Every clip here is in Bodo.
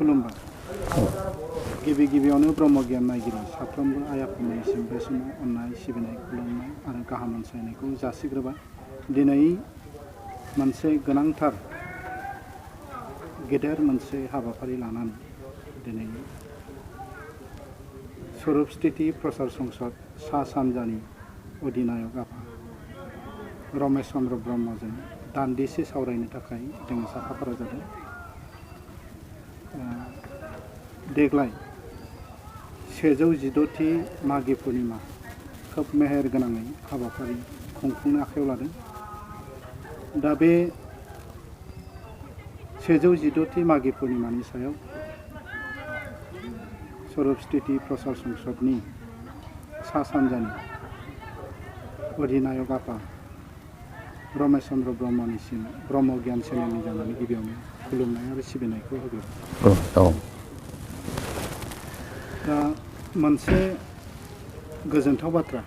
खुलुमबाय गिबि गिबियावनो ब्रह्म गियान नायगिरि साफ्रोमबो आइ आफामोननिसिम बे समाव अननाय सिबिनाय खुलुमनाय आरो गाहाम अनसायनायखौ जासिग्रोबाय। दिनै मोनसे गोनांथार गेदेर मोनसे हाबाफारि लानानै दिनै स्वरूप स्थिति प्रसार संसद सा सानजानि अधिनायक आफा रमेश चन्द्र ब्रह्मजों दान्दिसे सावरायनो थाखाय जोङो साखाफारा जादों। देग्लाय 716थि मागि पुर्णिमा खोब मेहेर गोनाङै हाबाफारि खुंफुंनो आखायाव लादों। दा बे 716थि मागि पुर्णिमानि सायाव स्वरूप स्थिति प्रसार संसदनि सा सानजानि अधिनायक आफा रमेश चन्द्र ब्रह्मनिसिम ब्रह्म गियान चेनेलनि जानानै गिबियावनो खुलुमनाय आरो सिबिनायखौ होग्रोबाय। दा मोनसे गोजोनथाव बाथ्रा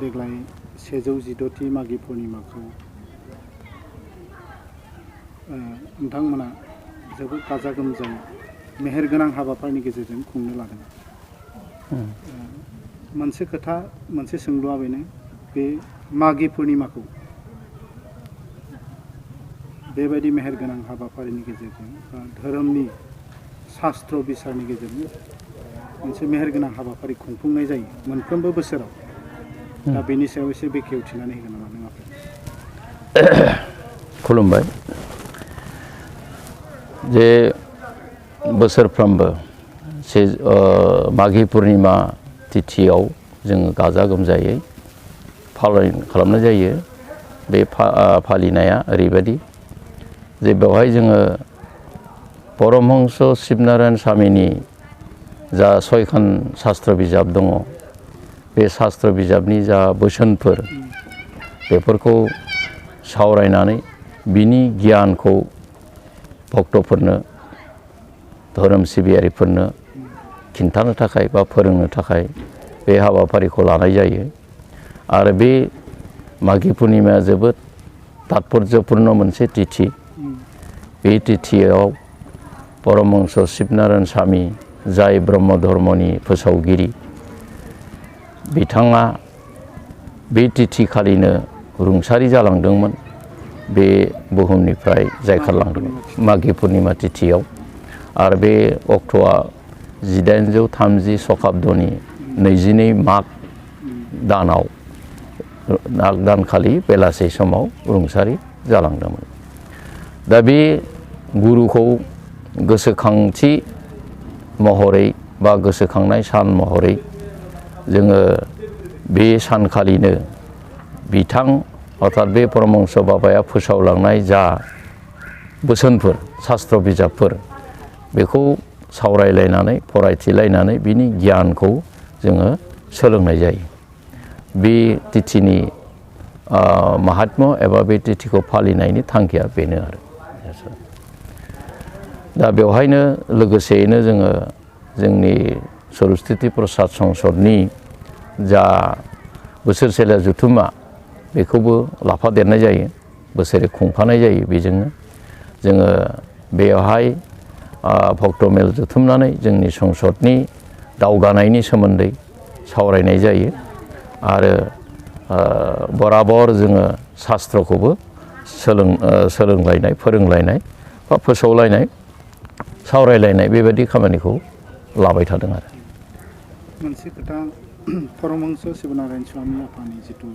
देग्लाय 716थि मागि पुर्णिमाखौ नोंथांमोना जोबोद गाजा गोमजायै मेहेर गोनां हाबाफारिनि गेजेरजों खुंनो लादों। मोनसे खोथा मोनसे सोंलुआ बेनो बे मागि पुर्णिमाखौ बेबायदि मेहेर गोनां हाबाफारिनि गेजेरजों बा धोरोमनि शास्त्र बिसारनि गेजेरजों मोनसे मेहेर गोनां हाबाफारि खुंफुंनाय जायो मोनफ्रोमबो बोसोराव। दा बेनि सायाव एसे बेखेवथिनानै होगोन नामा नों आफा? खुलुमबाय। जे बोसोरफ्रोमबो मागि पुर्णिमा तिथियाव जोङो गाजा गोमजायै खालामनाय जायो। बे फालिनाया ओरैबायदि जे बेवहाय जोङो परमहंस शिबनारायण स्वामीनि जा 6खान शास्त्र बिजाब दङ बे शास्त्र बिजाबनि जा बोसोनफोर बेफोरखौ सावरायनानै बिनि गियानखौ भक्तफोरनो धोरोम सिबियारिफोरनो खिन्थानो थाखाय बा फोरोंनो थाखाय बे हाबाफारिखौ लानाय जायो। आरो बे मागि पुर्णिमाया जोबोद तात्पर्यपूर्ण मोनसे तिथि। बे तिथियाव परमहंस शिबनारायण स्वामी जाय ब्रह्म धर्मनि फोसावगिरि बिथाङा बे तिथिखालिनो रुंसारि जालांदोंमोन। बे बुहुमनिफ्राय जायखारलांदोंमोन मागि पुर्णिमा तिथियाव। आरो बे अक्ट'आ 1830 शकाब्दनि 22 माग दानाव माग दानखालि बेलासि समाव रुंसारि जालांदोंमोन। दा बे गुरुखौ गोसोखांथि महरै बा गोसोखांनाय सान महरै जोङो बे सानखालिनो बिथां अर्थात बे परमहंस बाबाया फोसावलांनाय जा बोसोनफोर शास्त्र बिजाबफोर बेखौ सावरायलायनानै फरायथिलायनानै बिनि गियानखौ जोङो सोलोंनाय जायो। बे तिथिनि माहात्म्य एबा बे तिथिखौ फालिनायनि थांखिया बेनो आरो। दा बेवहायनो लोगोसेयैनो जोङो जोंनि स्वरूप स्थिति प्रसार संसदनि जा बोसोरसेला जथुम्मा बेखौबो लाफादेरनाय जायो। बोसोरे खुंफानाय जायो। बेजोंनो जोङो बेवहाय भक्त मेल जथुमनानै जोंनि संसदनि दावगानायनि सोमोन्दै सावरायनाय जायो। आरो बराबर जोङो शास्त्रखौबो सोलोंलायनाय फोरोंलायनाय बा फोसावलायनाय सावरायलायनाय बेबायदि खामानिखौ लाबाय थादों आरो। मोनसे खोथा परमहंस शिबनारायण स्वामी आफानि जिथु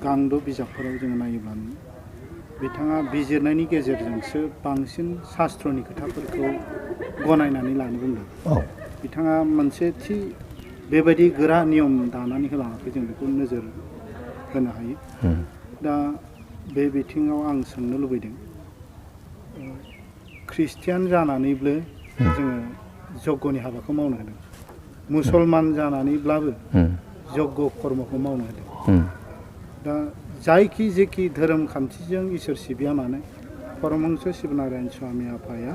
गांद' बिजाबफोराव जोङो नायोब्लानो बिथाङा बिजिरनायनि गेजेरजोंसो बांसिन शास्त्रनि खोथाफोरखौ गनायनानै लानो बुंदों। बिथाङा मोनसे थि बेबायदि गोरा नियम दानानै होलाङाखै, जों बेखौ नोजोर होनो हायो। दा बे बिथिङाव आं सोंनो लुबैदों ख्रिस्टियान जानानैबो जोङो यज्ञनि हाबाखौ मावनो होदों, मुसलमान जानानैब्लाबो यज्ञ कर्मखौ मावनो होदों। दा जायखि जेखि धोरोम खान्थिजों इसोर सिबिया मानो परमहंस शिबनारायण स्वामी आफाया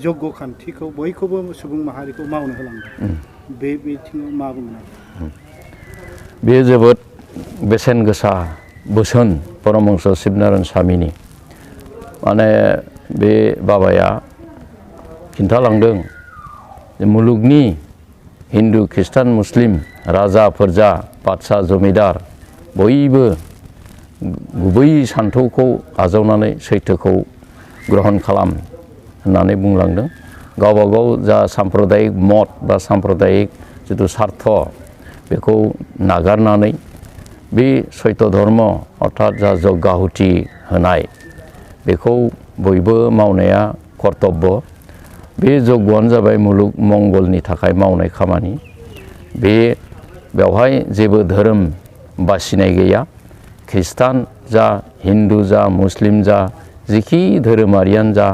यज्ञ खान्थिखौ बयखौबो सुबुं माहारिखौ मावनो होलांदों। बे बिथिङाव मा बुंनो? बेयो जोबोद बेसेन गोसा बोसोन परमहंस शिबनारायण स्वामीनि। माने बे बाबाया खिन्थालांदों मुलुगनि हिन्दु खृष्टान मुस्लिम राजा फोरजा बादशाह जमिदार बयबो गुबै सान्थौखौ आजावनानै सैथोखौ ग्रहण खालाम होननानै बुंलांदों। गावबा गाव जा साम्प्रदायिक मत बा साम्प्रदायिक जिथु सार्थ बेखौ नागारनानै बे सैथ धर्म अर्थात जा जग्याहुति होनाय बेखौ बयबो मावनाया कर्तब्य। बे जग्यआनो जाबाय मुलुग मंगलनि थाखाय मावनाय खामानि। बेवहाय जेबो धोरोम बासिनाय गैया। खृष्टान जा हिन्दु जा मुस्लिम जा जिखि धोरोमारियानो जा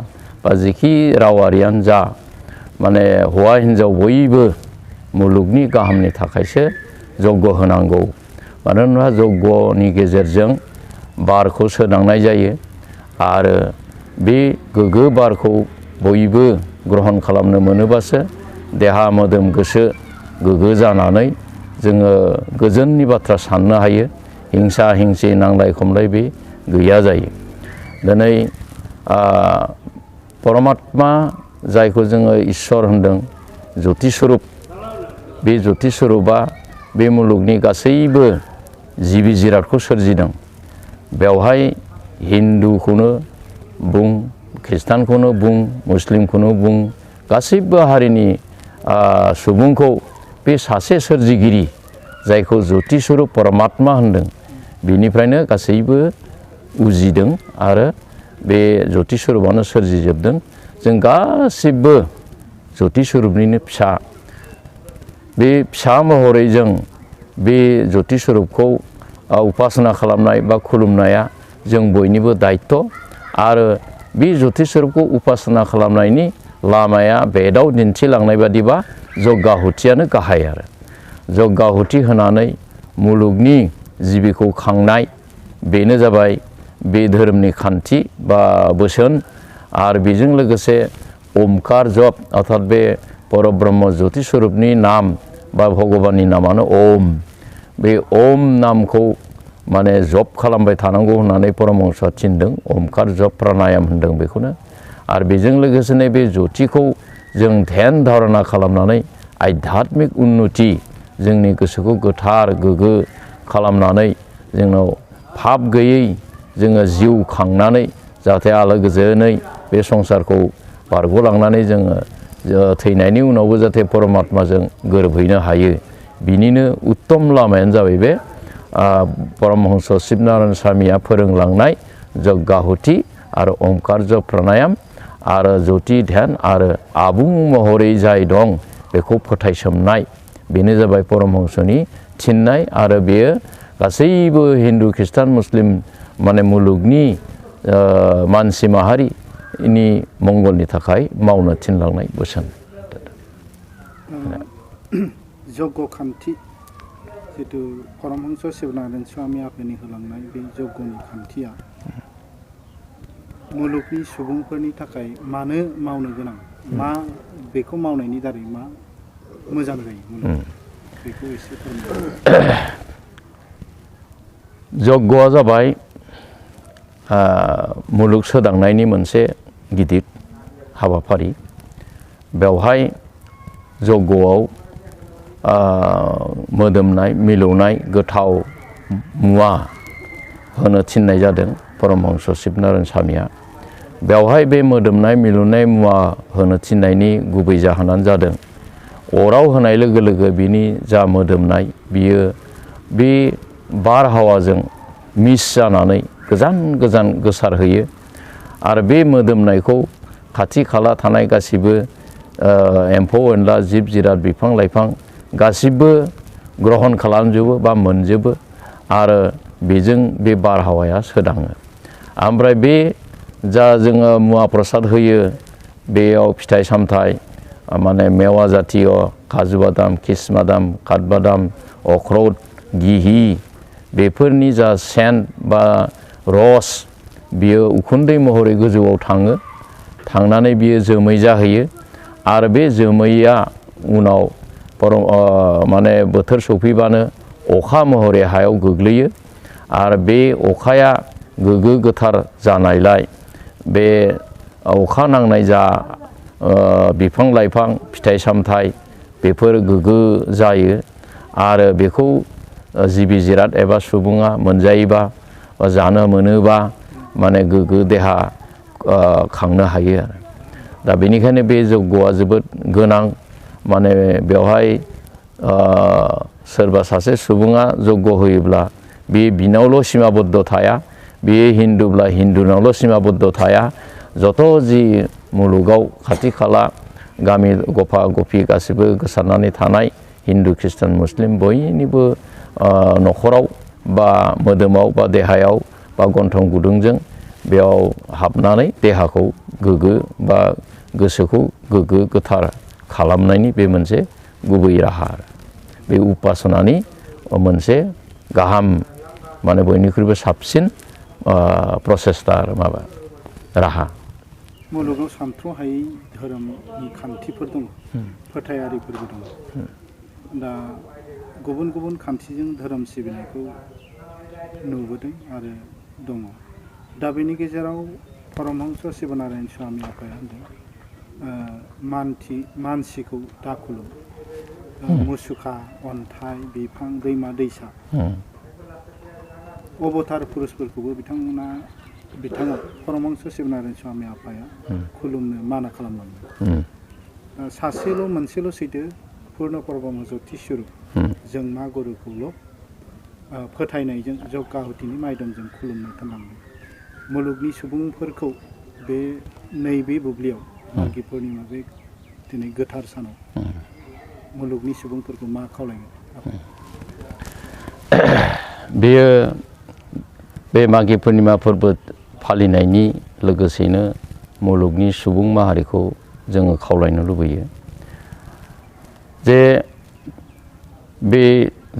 बा जिखि रावारियानो जा माने हौवा हिन्जाव बयबो मुलुगनि गाहामनि थाखायसो जग्य होनांगौ। मानोना जग्यनि गेजेरजों बारखौ सोदांनाय जायो आरो बे गोग्गो बारखौ बयबो ग्रहण खालामनो मोनोबासो देहा मोदोम गोसो गोग्गो जानानै जोङो गोजोननि बाथ्रा साननो हायो। हिंसा हिंसि नांलाय खमलाय बे गैया जायो। दिनै परमात्मा जायखौ जोङो इसोर होनदों ज्योति स्वरूप, बे ज्योति स्वरूपा बे मुलुगनि गासैबो जिबि जिरादखौ सोरजिदों। बेवहाय हिन्दुखौनो बुं, खृष्टानखौनो बुं, मुस्लिमखौनो बुं, गासैबो हारिनि सुबुंखौ बे सासे सोरजिगिरि जायखौ ज्योति स्वरूप परमात्मा होनदों बिनिफ्रायनो गासैबो उजिदों आरो बे ज्योति स्वरूपानो सोरजिजोबदों। जों गासिबो ज्योति स्वरूपनिनो फिसा। बे फिसा महरै जों बे ज्योति स्वरूपखौ उपासना खालामनाय बा खुलुमनाया जों बयनिबो दायित्व। आरो बे ज्योति स्वरूपखौ उपासना खालामनायनि लामाया बेदाव दिन्थिलांनाय बादिबा जग्याहुतियानो गाहाय। आरो जग्याहुति होनानै मुलुगनि जिबिखौ खांनाय बेनो जाबाय बे धोरोमनि खान्थि बा बोसोन। आरो बेजों लोगोसे ओमकार जप अर्थात बे परब्रह्म ज्योति स्वरूपनि नाम बा भगबाननि नामानो ओम। बे ओम नामखौ माने जप खालामबाय थानांगौ होननानै परमहंसआ थिनदों। ओमकार जप प्राणायाम होनदों बेखौनो। आरो बेजों लोगोसेनो बे ज्योतिखौ जों ध्यान धारणा खालामनानै आध्यात्मिक उन्नति जोंनि गोसोखौ गोथार गोग्गो खालामनानै जोंनाव फाब गैयै जोङो जिउ खांनानै जाहाथे आलो गोजोनै बे संसारखौ बारग'लांनानै जोङो थैनायनि उनावबो जाहाथे परमात्माजों गोरोबहैनो हायो। बिनिनो उत्तम लामायानो जाबाय बे परमहंस शिबनारायण स्वामीया फोरोंलांनाय जग्याहुति आरो ओंकार जप प्राणायाम आरो ज्योति ध्यान आरो आबुं महरै जाय दं बेखौ फोथायसोमनाय बेनो जाबाय परमहंसनि थिननाय। आरो बेयो गासैबो हिन्दु खृष्टान मुस्लिम माने मुलुगनि मानसि माहारिनि मंगलनि थाखाय मावनो थिनलांनाय बोसोन। जग्य खान्थि जितु परमहंस शिबनारायण स्वामी आफानि होलांनाय बे जग्यनि खान्थिया मुलुगनि सुबुंफोरनि थाखाय मानो मावनो गोनां, मा बेखौ मावनायनि दारै मा मोजां जायो बेखौ एसे फोरमाय। जग्यआ जाबाय मुलुग सोदांनायनि मोनसे गिदिर हाबाफारि। बेवहाय जग्यआव मोदोमनाय मिलौनाय गोथाव मुवा होनो थिननाय जादों परमहंस शिबनारायण स्वामीया। बेवहाय बे मोदोमनाय मिलौनाय मुवा होनो थिननायनि गुबै जाहोनानो जादों अराव होनाय लोगो लोगो बिनि जा मोदोमनाय बियो बे बारहावाजों मिक्स जानानै गोजान गोजान गोसारहैयो। आरो बे मोदोमनायखौ खाथि खाला थानाय गासिबो एम्फौ एनला जिब जिराद बिफां लाइफां गासिबो ग्रहण खालामजोबो बा मोनजोबो आरो बेजों बे बारहावाया सोदाङो। ओमफ्राय बे जा जोङो मुवा प्रसाद होयो बेयाव फिथाइ सामथाइ माने मेवा जातिय काजु बादाम किसमादाम काठबादाम अख्रौट गिहि बेफोरनि जा सेन्ट बा रस बियो उखुन्दै महरै गोजौआव थाङो। थांनानै बियो जोमै जाहैयो आरो बे जोमैया उनाव माने बोथोर सफैबानो अखा महरै हायाव गोग्लैयो। आरो बे अखाया गोग्गो गोथार जानायलाय बे अखा नांनाय जा बिफां लाइफां फिथाइ सामथाइ बेफोर गोग्गो जायो आरो बेखौ जिबि जिराद एबा सुबुङा मोनजायोबा जानो मोनोबा माने गोग्गो देहा खांनो हायो आरो दा बेनिखायनो बे जग्यआ जोबोद गोनां माने बेवहाय सोरबा सासे सुबुङा जग्य होयोब्ला बे बिनावल' सिमाबद्ध थाया बे हिन्दुब्ला हिन्दुनावल' सिमाबद्ध थाया जत जि मुलुगाव खाथि खाला गामि गफा गफि गासिबो गोसारनानै थानाय हिन्दु ख्रिस्टान मुस्लिम बयनिबो न'खराव बा मोदोमाव बा देहायाव बा गन्थं गुदुंजों बेयाव हाबनानै देहाखौ गोग्गो बा गोसोखौ गोग्गो गोथार खालामनायनि बे मोनसे गुबै राहा बे उपासनानि मोनसे गाहाम माने बयनिख्रुइबो साबसिन प्रसेसटा माबा राहा मुलुगाव सानथ्र'हायै धोरोमनि खान्थिफोर दङ फोथायारिफोरबो दङ दा गुबुन गुबुन खान्थिजों धोरोम सिबिनायखौ नुबोदों आरो दङ दा बेनि गेजेराव परमहंस शिवनारायण स्वामी आफाया होनदों मानसिखौ दाखुलुम मुसुखा अन्थाइ बिफां दैमा दैसा अबतार पुरुषफोरखौबो बिथाङा परमहंस शिवनारायण स्वामी आफाया खुलुमनो माना खालामलांदों सासेल' मोनसेल' सैथो पुर्ण परब्रह्म ज्योति स्वरूप जोंमा गुरुखौल' फोथायनायजों जग्याहुतिनि मायदंजों खुलुमनो थोनलांदों मुलुगनि सुबुंफोरखौ बे नैबे बुब्लियाव मागि पुर्णिमा बे दिनै गोथार सानाव मुलुगनि सुबुंफोरखौ मा खावलायगोन बेयो बे मागि पुर्णिमा फोरबो फालिनायनि लोगोसेनो मुलुगनि सुबुं माहारिखौ जोङो खावलायनो लुबैयो जे बे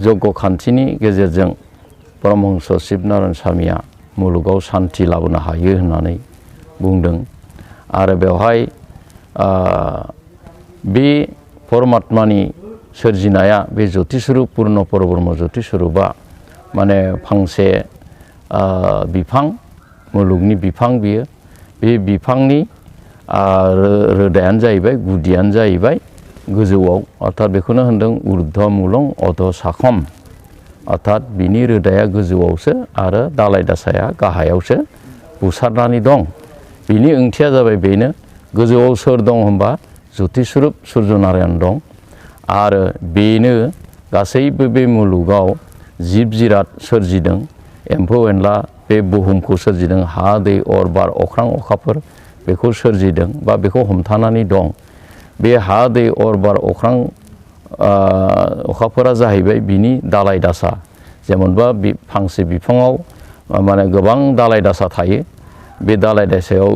जग्य खान्थिनि गेजेरजों परमहंस शिवनारायण स्वामीया मुलुगाव सान्थि लाबोनो हायो होननानै बुंदों आरो बेवहाय बे परमात्मानि सोरजिनाया बे ज्योति स्वरूप पुर्ण परब्रह्म ज्योति स्वरूपा माने फांसे बिफां मुलुगनि बिफां बियो बे बिफांनि रोदायानो जाहैबाय गुदियानो जाहैबाय गोजौआव अर्थात बेखौनो होनदों उर्ध्व मूलं अध साखम अर्थात बिनि रोदाया गोजौआवसो आरो दालाय दासाया गाहायावसो बुसारनानै दं बिनि ओंथिया जाबाय बेनो गोजौआव सोर दं होनबा ज्योति स्वरूप सूर्य नारायण दं आरो बेनो गासैबो बे मुलुगाव जिब जिराद सोरजिदों एम्फौ एनला बे बुहुमखौ सोरजिदों हा दै अर बार अख्रां अखाफोर बेखौ सोरजिदों बा बेखौ हमथानानै दं बे हा दै अर बार अख्रां अखाफोरा जाहैबाय बिनि दालाय दासा जेमनबा फांसे बिफाङाव माने गोबां दालाय दासा थायो बे दालाय दासायाव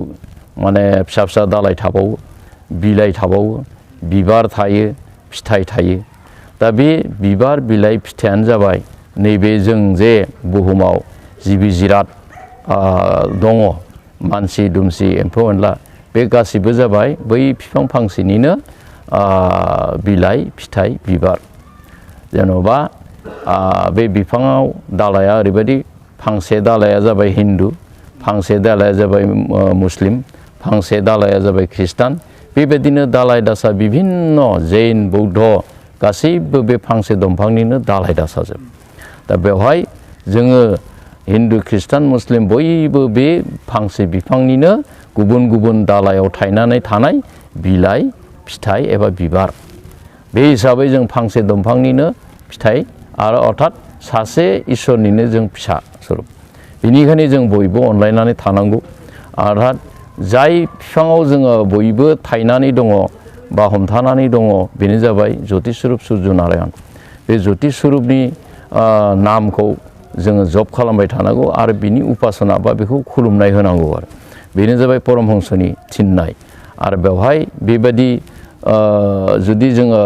माने फिसा फिसा दालाय थाबावो बिलाइ थाबावो बिबार थायो फिथाइ थायो दा बे बिबार बिलाइ फिथाइयानो जाबाय नैबे जों जे बुहुमाव जिबि जिराद दङ मानसि दुमसि एम्फौ एनला बे गासिबो जाबाय बै बिफां फांसेनिनो बिलाइ फिथाइ बिबार जेन'बा बे बिफाङाव दालाया ओरैबायदि फांसे दालाया जाबाय हिन्दु फांसे दालाया जाबाय मुस्लिम फांसे दालाया जाबाय ख्रिस्टान बेबायदिनो दालाय दासा बिभिन्न जैन बौद्ध गासैबो बे फांसे दंफांनिनो दालाय दासाजोब दा बेवहाय जोङो हिन्दु ख्रिस्टान मुस्लिम बयबो बे फांसे बिफांनिनो गुबुन गुबुन दालायाव थायनानै थानाय बिलाइ फिथाइ एबा बिबार बे हिसाबै जों फांसे दंफांनिनो फिथाइ आरो अर्थात सासे इसोरनिनो जों फिसा स्वरूप बेनिखायनो जों बयबो अनलायनानै थानांगौ अर्थात जाय बिफाङाव जोङो बयबो थायनानै दङ बा हमथानानै दङ बेनो जाबाय ज्योति स्वरूप सूर्य नारायण बे ज्योति स्वरूपनि नामखौ जोङो जप खालामबाय थानांगौ आरो बिनि उपासना बा बेखौ खुलुमनाय होनांगौ आरो बेनो जाबाय परमहंसनि थिननाय आरो बेवहाय बेबायदि जुदि जोङो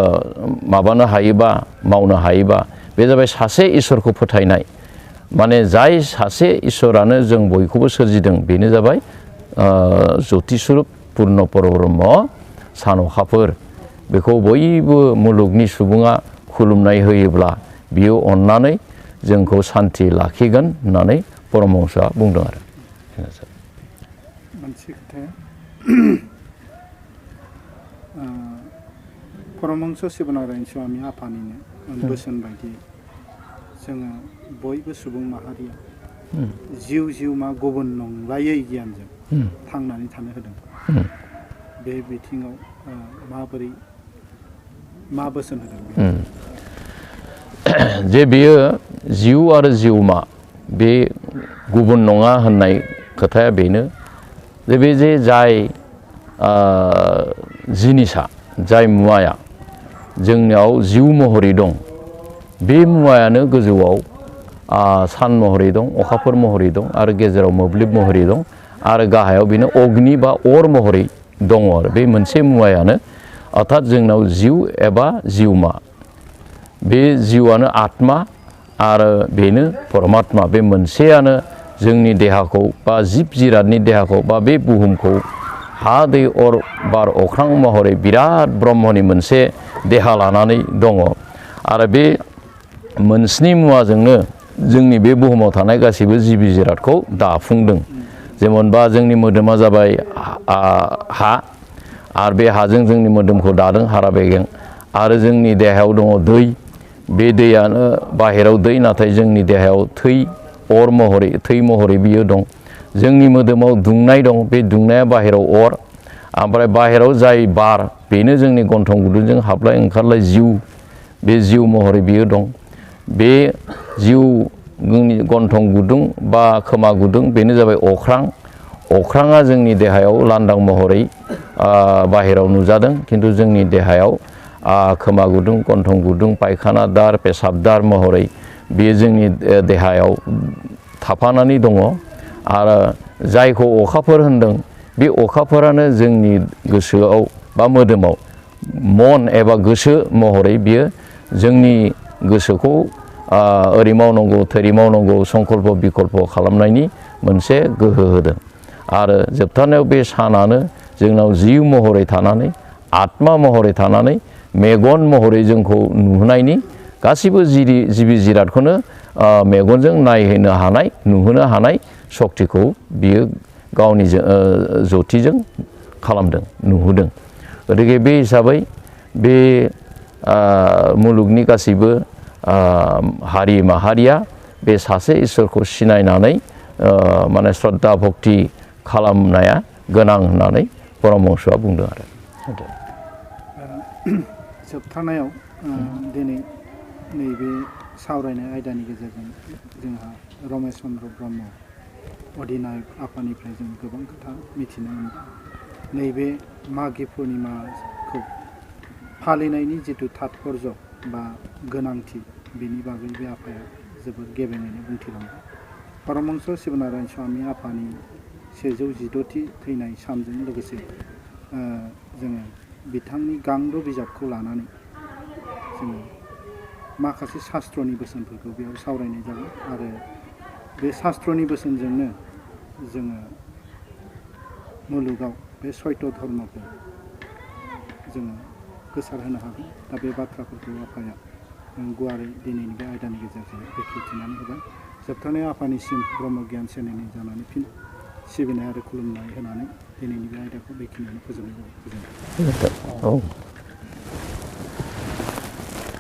माबानो हायोबा मावनो हायोबा बे जाबाय सासे इसोरखौ फोथायनाय माने जाय सासे इसोरानो जों बयखौबो सोरजिदों बेनो जाबाय ज्योति स्वरूप पुर्ण परब्रह्म सान अखाफोर बेखौ बयबो मुलुगनि सुबुङा खुलुमनाय होयोब्ला बियो अननानै जोंखौ सान्थि लाखिगोन होननानै परमहंसआ बुंदों आरो मोनसे खोथाया परमहंस शिबनारायण स्वामी आफानिनो बोसोन बायदियै जोङो बयबो सुबुं माहारिया जिउमा गुबुन नंलायै गियानजों थांनानै थानो होदों। बे बिथिङाव माबोरै मा बोसोन होदों? जे बेयो जिउ आरो जिउमा बे गुबुन नङा होननाय खोथाया बेनो जे बे जे जाय जिनिसा जाय मुवाया जोंनियाव जिउ महरै दं बे मुवायानो गोजौआव सान महरै दं, अखाफोर महरै दं आरो गेजेराव मोब्लिब महरै दं आरो गाहायाव बेनो अग्नि बा अर महरै दङ आरो बे मोनसे मुवायानो अर्थात जोंनाव जिउ एबा जिउमा बे जिउआनो आत्मा आरो बेनो परमात्मा बे मोनसेयानो जोंनि देहाखौ बा जिब जिरादनि देहाखौ बा बे बुहुमखौ हा दै अर बार अख्रां महरै बिराद ब्रह्मनि मोनसे देहा लानानै दङ आरो बे मोनस्नि मुवाजोंनो जोंनि बे बुहुमाव थानाय गासैबो जिबि जिरादखौ दाफुंदों। जेमनबा जोंनि मोदोमा जाबाय हा आरो बे हाजों जोंनि मोदोमखौ दादों हारा बेगें आरो जोंनि देहायाव दङ दै बे दैयानो बाहेराव दै नाथाय जोंनि देहायाव थै अर महरै थै महरै बियो दं। जोंनि मोदोमाव दुंनाय दं बे दुंनाया बाहेराव अर ओमफ्राय बाहेराव जाय बार बेनो जोंनि गन्थं गुदुंजों हाबलाय ओंखारलाय जिउ बे जिउ महरै बियो दं। बे जिउ गन्थं गुदुं बा खोमा गुदुं बेनो जाबाय अख्रां। अख्राङा जोंनि देहायाव लांदां महरै बाहेराव नुजादों खिन्थु जोंनि देहायाव खोमा गुदुं गन्थं गुदुं पायखाना दार पेसाब दार महरै बेयो जोंनि देहायाव थाफानानै दङ आरो जायखौ अखाफोर होनदों बे अखाफोरानो जोंनि गोसोआव बा मोदोमाव मन एबा गोसो महरै बियो जोंनि गोसोखौ ओरै मावनांगौ थोरै मावनांगौ संकल्प बिकल्प खालामनायनि मोनसे गोहो होदों आरो जोबथारनायाव बे सानानो जोंनाव जिउ महरै थानानै आत्मा महरै थानानै मेगन महरै जोंखौ नुहोनायनि गासिबो जिबि जिरादखौनो मेगनजों नायहोनो हानाय नुहोनो हानाय सक्तिखौ बियो गावनि ज्योतिजों खालामदों नुहोदों। गतिके बे हिसाबै बे मुलुगनि गासैबो हारि माहारिया बे सासे इसोरखौ सिनायनानै माने श्रद्धा भक्ति खालामनाया गोनां होननानै परमहंसआ बुंदों आरो। जोबथारनायाव दिनै नैबे सावरायनाय आयदानि गेजेरजों जोंहा रमेश चन्द्र ब्रह्म अधिनायक आफानिफ्राय जों गोबां खोथा मिथिनो मोनबाय। नैबे मागि पुर्णिमाखौ फालिनायनि जिथु तात्पर्य बा गोनांथि बेनि बागै बे आफाया जोबोद गेबेङैनो बुंथिलांबाय। परमहंस शिबनारायण स्वामी आफानि 716थि थैनाय सानजों लोगोसे जोङो बिथांनि गांद' बिजाबखौ लानानै जोङो माखासे शास्त्रनि बोसोनफोरखौ बेयाव सावरायनाय जाबाय आरो बे शास्त्रनि बोसोनजोंनो जोङो मुलुगाव बे सैत्य धर्मखौ जोङो गोसारहोनो हागोन। दा बे बाथ्राफोरखौ आफाया गुवारै दिनैनि बे आयदानि गेजेरजों बेखेवथिनानै होबाय। जोबथारनायाव आफानिसिम ब्रह्म गियान चेनेलनि जानानै फिन सिबिनाय आरो खुलुमनाय होनानै दिनैनि बे आयदाखौ बेखिनियावनो फोजोबनाय जाबाय। गोजोन्थों।